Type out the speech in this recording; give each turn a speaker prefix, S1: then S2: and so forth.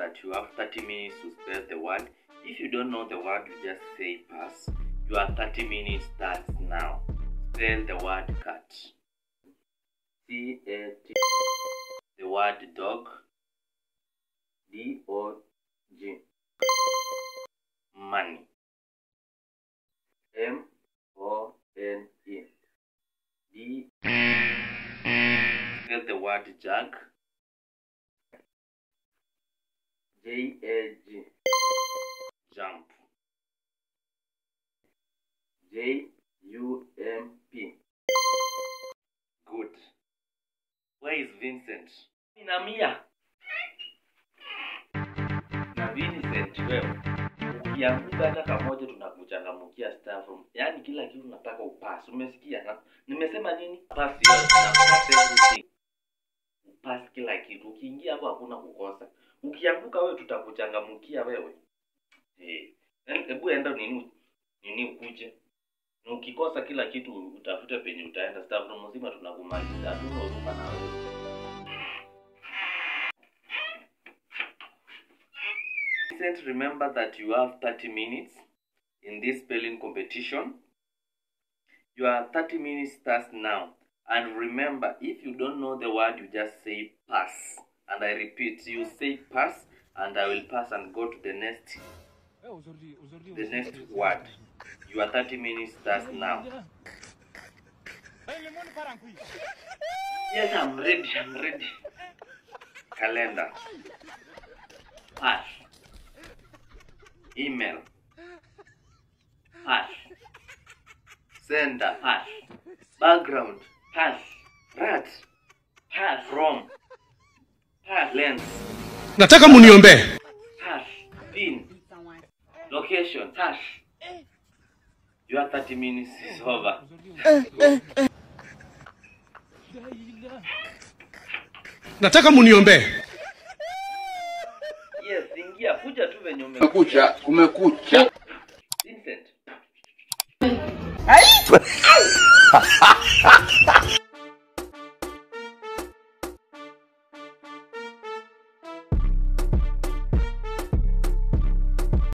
S1: that you have 30 minutes to spell the word. If you don't know the word, you just say pass. Your 30 minutes starts now. Spell the word cat. C-A-T. The word dog. D-O-G. Money. M-O-N-E. D. Spell the word jug. J-A-G. Jump. J-U-M-P. Good. Where is Vincent? Namia. Na Vincent wewe. Ukianguka hata kamoja tunakuchangamkia staff room. Yaani kila kitu nataka upass. Umesikia? Na nimesema nini? Pass yote na pass everything. Upass kila kitu. Ukiingia hapo hakuna kukosa. Ukianguka wewe tutakuchangamkia wewe. Hebu enda nini ukuje. Na ukikosa kila kitu utafute penye utaenda. Staff room mzima tunakumaliza. Hatuna huruma na wewe. Remember that you have 30 minutes in this spelling competition. Your 30 minutes starts now. And remember, if you don't know the word, you just say pass. And I repeat, you say pass, and I will pass and go to the next word. Your 30 minutes starts now. Yes, I'm ready. I'm ready. Calendar. Pass. Email. Pass. Sender. Pass. Background. Pass. Rat. Pass. From. Pass. Lens.
S2: Nataka muniombe.
S1: Pass. Pin. Location. Pass. Your 30 minutes is over.
S2: Nataka muniombe.
S1: Yes, ingia kuja tu venye umekuja.
S3: Kumekucha.
S1: Vincent.